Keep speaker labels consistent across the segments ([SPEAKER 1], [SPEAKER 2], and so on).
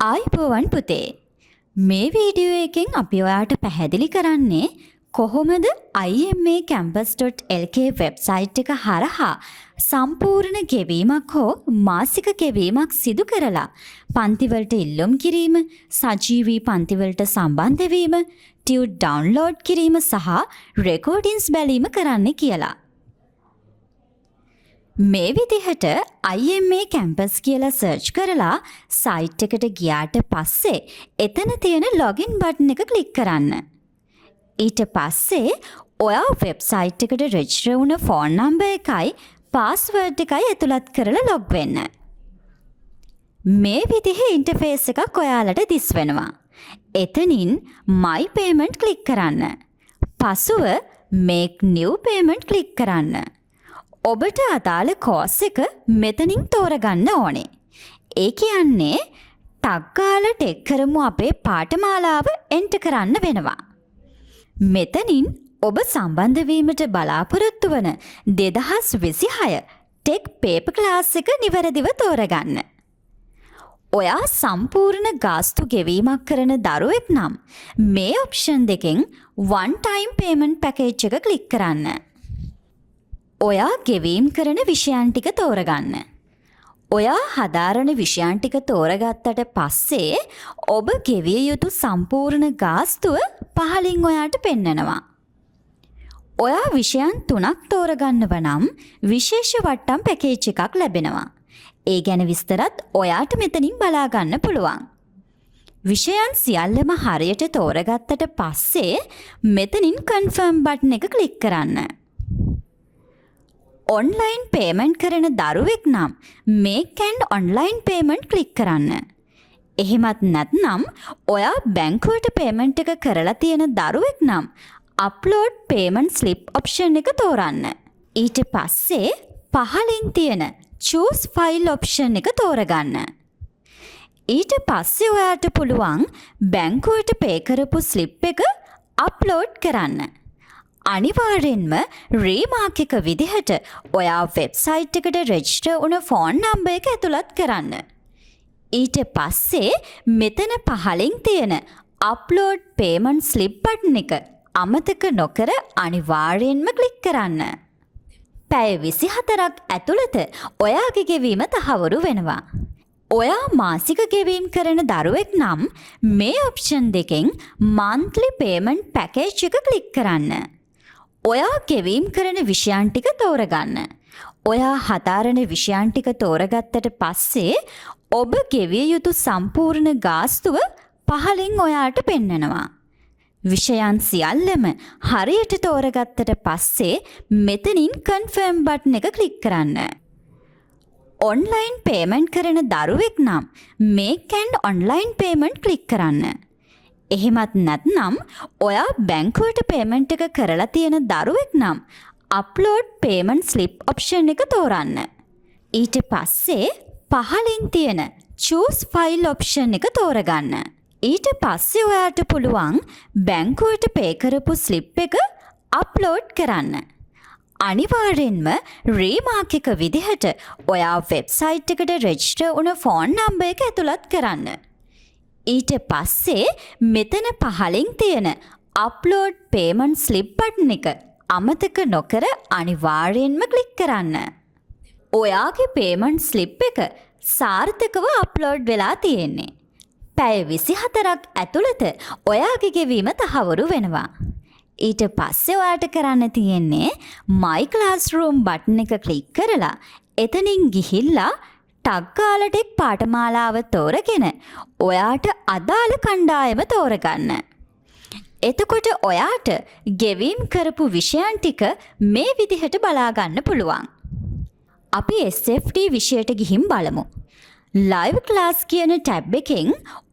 [SPEAKER 1] ආයුබෝවන් පුතේ. මේ වීඩියෝ එකෙන් අපි ඔයාට පැහැදිලි කරන්නේ කොහොමද imacampus.lk website එක හරහා සම්පූර්ණ ගෙවීමක් හෝ මාසික ගෙවීමක් සිදු කරලා පන්තිවලට ඉල්ලුම් කිරීම, සජීවී පන්තිවලට සම්බන්ධ වීම, ටියුට් ඩවුන්ලෝඩ් කිරීම සහ රෙකෝඩින්ස් බැලීම කරන්න කියලා. මේ විදිහට IMA campus කියලා සර්ච් කරලා සයිට් එකට ගියාට පස්සේ එතන තියෙන ලොගින් බටන් එක ක්ලික් කරන්න. ඊට පස්සේ ඔයා වෙබ්සයිට් එකට රෙජිස්ටර් වුණ ෆෝන් නම්බර් එකයි පාස්වර්ඩ් එකයි ඇතුළත් කරලා ලොග් වෙන්න. මේ විදිහේ ඉන්ටර්ෆේස් එකක් ඔයාලට දිස් වෙනවා. එතනින් My Payment click කරන්න. පසුව Make New Payment click කරන්න. ඔබට අදාළ කෝස් එක මෙතනින් තෝරගන්න ඕනේ. ඒ කියන්නේ ටක් ගාලා ටෙක් කරමු අපේ පාඨමාලාව එන්ටර් කරන්න වෙනවා. මෙතනින් ඔබ සම්බන්ධ වීමට බලාපොරොත්තු වන 2026 ටෙක් පේපර් ක්ලාස් එක නිවැරදිව තෝරගන්න. ඔයා සම්පූර්ණ ගාස්තු ගෙවීමක් කරන දරුවෙක් නම් මේ ඔප්ෂන් දෙකෙන් වන් ටයිම් පේමන්ට් පැකේජ් එක ක්ලික් කරන්න. ඔයා ගෙවීම් කරන විෂයන් ටික තෝරගන්න. ඔයා හදාරන විෂයන් ටික තෝරගත්තට පස්සේ ඔබ ගෙවිය යුතු සම්පූර්ණ ගාස්තුව පහලින් ඔයාට පෙන්නනවා. ඔයා විෂයන් තුනක් තෝරගන්නව නම් විශේෂ වට්ටම් පැකේජ් එකක් ලැබෙනවා. ඒ ගැන විස්තරත් ඔයාට මෙතනින් බලා ගන්න පුළුවන්. විෂයන් සියල්ලම හරියට තෝරගත්තට පස්සේ මෙතනින් කන්ෆර්ම් බටන් එක ක්ලික් කරන්න. ඔන්ලයින් පේමන්ට් කරන දරුවෙක් නම් Make an online payment click කරන්න. එහෙමත් නැත්නම් ඔයා බැංකුවට පේමන්ට් එක කරලා තියෙන දරුවෙක් නම් අප්ලෝඩ් පේමන්ට් ස්ලිප් ඔප්ෂන් එක තෝරන්න. ඊට පස්සේ පහලින් තියෙන චූස් ෆයිල් ඔප්ෂන් එක තෝරගන්න. ඊට පස්සේ ඔයාට පුළුවන් බැංකුවට පේ කරපු ස්ලිප් එක අප්ලෝඩ් කරන්න. අනිවාර්යෙන්ම රීමාක් එක විදිහට ඔයා වෙබ්සයිට් එකට රෙජිස්ටර් වුණ ෆෝන් නම්බර් එක ඇතුළත් කරන්න. ඊට පස්සේ මෙතන පහලින් තියෙන අප්ලෝඩ් පේමන්ට් ස්ලිප් බටන් එක අමතක නොකර අනිවාර්යෙන්ම ක්ලික් කරන්න. පැය 24ක් ඇතුළත ඔයාගේ ගෙවීම තහවුරු වෙනවා. ඔයා මාසික ගෙවීම් කරන දරුවෙක් නම් මේ ඔප්ෂන් දෙකෙන් මන්ත්ලි පේමන්ට් පැකේජ් එක ක්ලික් කරන්න. ඔයා ගෙවීම් කරන විෂයන් ටික තෝරගන්න. ඔයා හදාරන විෂයන් ටික තෝරගත්තට පස්සේ ඔබ ගෙවිය යුතු සම්පූර්ණ ගාස්තුව පහලින් ඔයාට පෙන්නනවා. විෂයන් සියල්ලම හරියට තෝරගත්තට පස්සේ මෙතනින් කන්ෆර්ම් බටන් එක ක්ලික් කරන්න. ඔන්ලයින් පේමන්ට් කරන දරුවෙක් නම් Make an online payment click කරන්න. එහෙමත් නැත්නම් ඔයා බැංකුවට පේමන්ට් එක කරලා තියෙන දරුවෙක් නම් අප්ලෝඩ් පේමන්ට් ස්ලිප් ඔප්ෂන් එක තෝරන්න. ඊට පස්සේ පහලින් තියෙන චූස් ෆයිල් ඔප්ෂන් එක තෝරගන්න. ඊට පස්සේ ඔයාට පුළුවන් බැංකුවට පේ කරපු ස්ලිප් එක අප්ලෝඩ් කරන්න. අනිවාර්යෙන්ම රීමාක් එක විදිහට ඔයා වෙබ්සයිට් එකට රෙජිස්ටර් වුණ ෆෝන් නම්බර් එක ඇතුළත් කරන්න. ඊට පස්සේ මෙතන පහලින් තියෙන අප්ලෝඩ් පේමන්ට් ස්ලිප් බටන් එක අමතක නොකර අනිවාර්යෙන්ම ක්ලික් කරන්න. ඔයාගේ පේමන්ට් ස්ලිප් එක සාර්ථකව අප්ලෝඩ් වෙලා තියෙන්නේ. පැය 24ක් ඇතුළත ඔයාගේ ගෙවීම තහවුරු වෙනවා. ඊට පස්සේ ඔයාට කරන්න තියෙන්නේ My Classroom button එක ක්ලික් කරලා එතනින් ගිහිල්ලා ටක් ගාලා ටෙක් පාඨමාලාව තෝරගෙන ඔයාට අදාළ කණ්ඩායම තෝරගන්න. එතකොට ඔයාට ගෙවීම් කරපු විෂයන් ටික මේ විදිහට බලා ගන්න පුළුවන්. අපි SFT විෂයට ගිහින් බලමු. ලයිව් ක්ලාස් කියන ටැබ් එකෙන්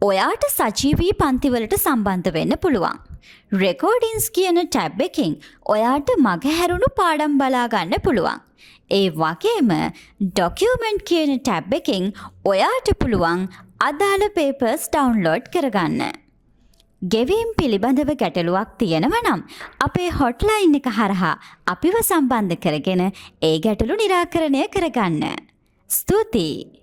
[SPEAKER 1] ඔයාට සජීවී පන්තිවලට සම්බන්ධ වෙන්න පුළුවන්. රෙකෝඩින්ස් කියන ටැබ් එකෙන් ඔයාට මගහැරුණු පාඩම් බලා ගන්න පුළුවන්. ඒ වගේම ඩොකියුමන්ට් කියන ටැබ් එකෙන් ඔයාට පුළුවන් අදාළ පේපර්ස් ඩවුන්ලෝඩ් කරගන්න. ගෙවීම් පිළිබඳව ගැටලුවක් තියෙනවා නම් අපේ හොට්ලයින් එක හරහා අපිව සම්බන්ධ කරගෙන ඒ ගැටලු නිරාකරණය කරගන්න. ස්තුතියි.